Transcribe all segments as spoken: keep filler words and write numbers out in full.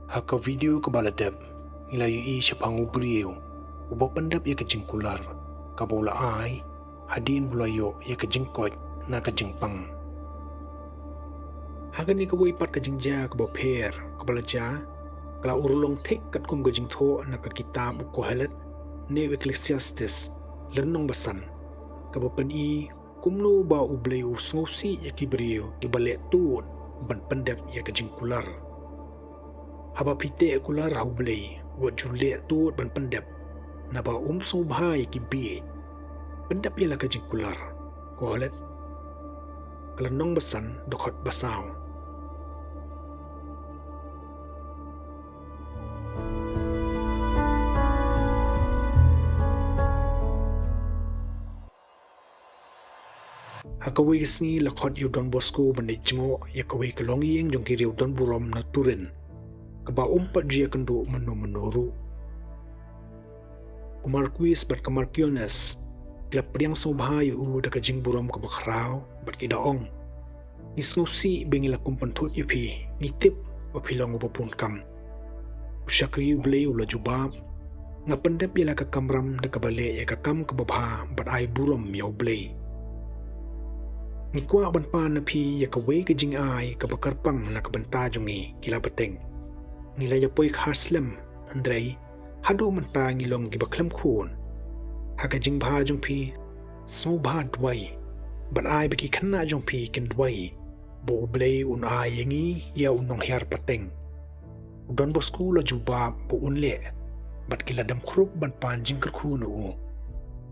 Ha ka video kaba la dep, ngi la ïohi shaphang u briew uba pyndep ïa ka jingkular kaba u la ai hadien ba u la ïoh ïa ka jingkoit na ka jingpang. Ha kane kawei pat ka jingjia kaba pher kaba la jia, ka la urlong thik katkum ka jingthoh na ka kitab u Kohelet ne u Ecclesiastes, lynnong ba san, kaba pyni kumno ba U Blei u sngewsih ïa ki briew kiba leh tuh ban pyndep ïa ka jingkular. Haba phi teh kular ha U Blei, wat ju leh tuh ban pyndep, naba um sngewbha ïa ki bieit. Pyndep ïa la ka jingkular. Kohelet, ka lynnong ba san, dkhot ba saw. Ha kawei ka sngi la khot ïa u Don Bosco ban leit jngoh ïa kawei ka longïing jong ki riew don burom na Turin, kaba um pat ju ïakynduh mynno mynno ruh. U Marquis bad ka Marchioness ki la pdiang sngewbha ïa u da ka jingburom kaba khraw bad ki da ong, ngi sngewsih ba ngi la kum pynthut ïa phi, ngi tip ba phi long uba bun kam. U shakri U Blei u la jubab, nga pyndep ïa la ka kamram da kaba leh ïa ka kam kaba bha bad ai burom ïa U Blei. Ngi kwah ban pan na phi ïa kawei ka jingai kaba kyrpang na ka bynta jong ngi, ki la bteng. Ngi la ïa poi kha slem, hynrei haduh mynta ngi long kiba khlem khun. Ha ka jingbha jong phi, sngewbha duwai bad ai ba ki khynnah jong phi kin duwai ba U Blei un ai ïa ngi ïa u nonghiar pateng. U Don Bosco u la jubab ba un leh, bad ki la dem khrup ban pan jingkyrkhu na u.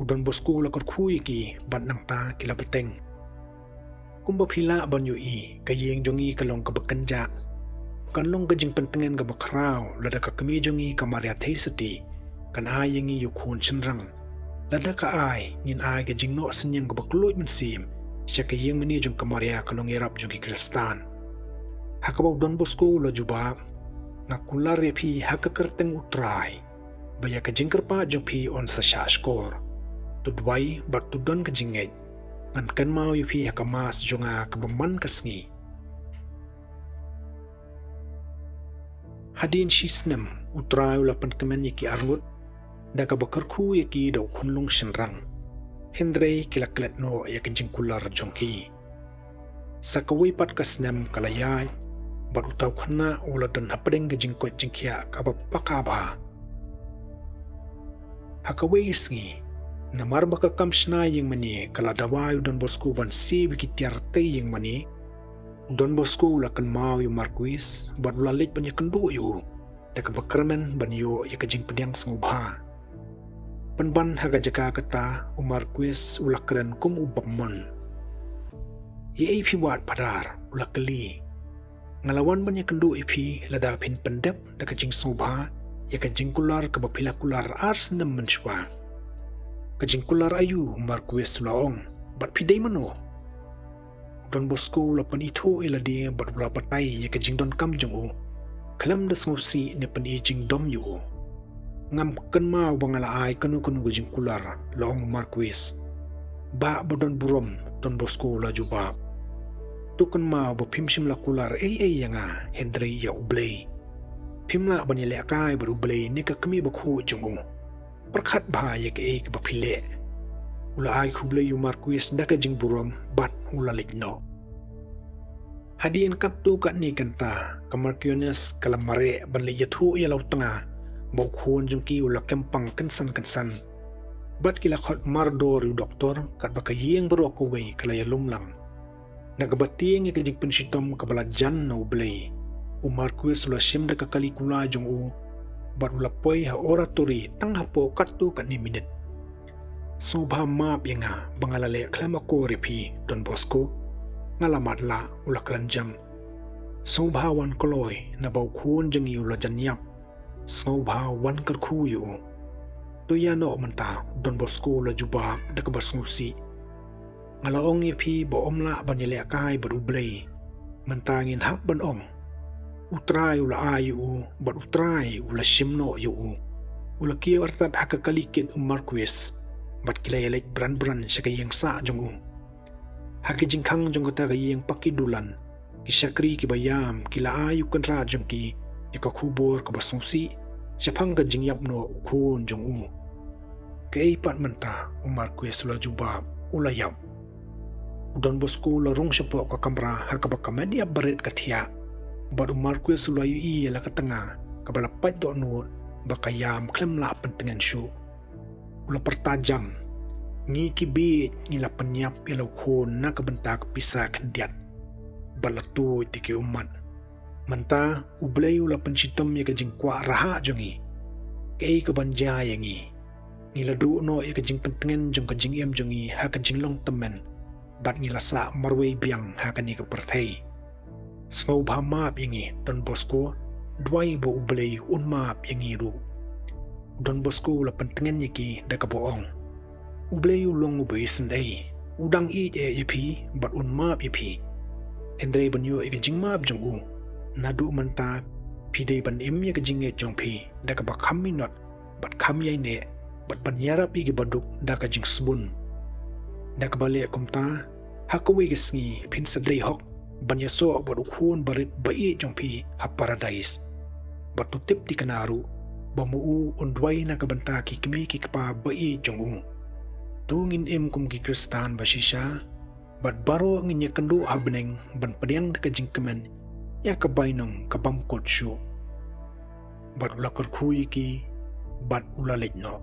U Don Bosco u la kyrkhu ïa ki bad nangta ki la bteng. Kumba phi lah ban ïohi, ka ïing jong ngi ka long kaba kynjah. Kan long ka jingpyntngen kaba khraw lada ka kmie jong ngi ka Maria Theisotti kan ai ïa ngi ïa u khun shynrang. Lada ka ai, ngin ai ka jingnoh synñiang kaba kylluid mynsiem sha ka ïing mane jong ka Maria ka Nongïarap jong ki Khristan. Ha kaba u Don Bosco u la jubab, nga kular ïa phi ha ka kyrteng U Trai ba ïa ka jingkyrpad jong phi yn sa shah shkor. To duwai bad to don ka jingngeit. Ngan kynmaw ïa phi ha ka Mass jong nga kaba man ka sngi. Hadien shi snem, U Trai u la pynkmen ïa ki arngut da kaba kyrkhu ïa ki da u khunlung shynrang. Hynrei ki la klet noh ïa ka jingkular jong ki. Sa kawei pat ka snem ka la ïaid, bad uta u khynnah u la don hapdeng ka jingkoit jingkhiah kaba paka bha. Ha kawei ka sngi, namar ba ka kam shna ïing mane ka la dawa ïa u Don Bosco ban siew ïa ki tiar tei ïing mane, u Don Bosco u la kynmaw ïa u Marquis bad u la leit ban ïakynduh ïa u da kaba kyrmen ban ïoh ïa ka jingpdiang sngewbha. Pynban ha ka jaka kata, u Marquis u la kren kum u bym mon. Ïa ei phi wad Phadar? U la kylli. Nga la wan ban ïakynduh ïa phi lada phin pyndep da ka jingsngewbha ïa ka jingkular kaba phi la kular ar snem mynshuwa. Ka jingkular aïu? U Marquis u la ong. Bad phi dei mano? U Don Bosco u la pynithuh ïa lade bad u la batai ïa ka jingdonkam jong u. Khlem da sngewsih ne pyni jingdom ïa u. Ngam kynmaw ba nga la ai kano kano ka jingkular, la ong u Marquis. Bah ba don burom, Don Bosco u la jubab. To kynmaw ba phim shym la kular ei ei ïa nga, hynrei ïa U Blei. Phim lah ban ïalehkai bad U Blei ne ka kmie bakhuid jong u. Pyrkhat bha ïa kaei kaba phi leh. U la ai khublei ïa u Marquis da ka jingburom bad u la leit noh. Hadien katto katne kynta, ka Marchioness ka la mareh ban leit ïathuh ïa la u tnga ba u khun jong ki u la kem pang kynsan kynsan. Bad ki la khot mardor ïa u doktor, katba ka ïing baroh kawei ka la ïalum lang. Na kaba tieng ïa ka jingpynshitom kaba la jan na U Blei, u Marquis u la shim da ka kali kular jong u bad u la poi ha oratory tang hapoh katto katne minit. Sngewbha map ïa nga ba nga la leh khlem akor ïa phi, Don Bosco. Nga la matlah, u la kren jam. Sngewbha wan kloi naba u khun jong ngi u la jan ïap. Sngewbha wan kyrkhu ïa u. To ïa noh mynta, Don Bosco u la jubab da kaba sngewsih. Nga la ong ïa phi ba ym lah ban ïalehkai bad U Blei. Mynta ngin hap ban ong, U Trai u la ai ïa u bad U Trai u la shim noh ïa u. U la kiew artat ha ka kali kit u Marquis bad ki la ïaleit bran bran sha ka ïing sah jong u. Ha ka jingkhang jong kata ka ïing paki dulan, ki shakri kiba ïam ki la ai ïa u kynrad jong ki ïa ka khubor kaba sngewsih shaphang ka jingïap noh u khun jong u. Kaei pat mynta u Marquis u la jubab, u la ïap. U Don Bosco u la rung shapoh ka kamra ha kaba ka met ïap barit ka thiah. Bad u Marquis u la ïohi ïa la ka tnga kaba la pait dohnud ba ka ïam khlem lah pyntngen shuh. U la pyrta jam, ngi ki bieit ngi la pynïap ïa la u khun na ka bynta ka pisa khyndiat. Bad la tuid ïa ki ummat. Mynta U Blei u la pynshitom ïa ka jingkwah rahah jong ngi. Kaei kaban jia ïa ngi? Ngi la duh noh ïa ka jingpyntngen jong ka jingim jong ngi ha ka jinglong tymmen. Bad ngi la sah marwei biang ha kane ka pyrthei. Sngewbha map ïa ngi Don Bosco, duwai ba U Blei un map ïa ngi ruh. U Don Bosco u la pyntngen ïa ki da kaba ong, U Blei u long uba isynei, u dang ïeit eh ïa phi bad un map ïa phi. Hynrei ban ïoh ïa ka jingmap jong u, naduh mynta phi dei ban im ïa ka jingngeit jong phi da kaba kham minot bad kham ïaineh, bad ban ïarap ïa ki baduk da ka jingsbun. Da kaba leh kumta, ha kawei ka sngi phin sa dei hok ban ïasoh bad u khun barit ba ïeit jong phi ha paradais. Bad to tip thikna ruh ba ma u un duwai na ka bynta ki kmie ki kpa ba ïeit jong u. To ngin im kum ki Khristan ba shisha, bad baroh ngin ïakynduh ha bneng ban pdiang da ka jingkmen ïa ka bainong ka bym kut shuh. Bad u la kyrkhu ïa ki bad u la leit noh.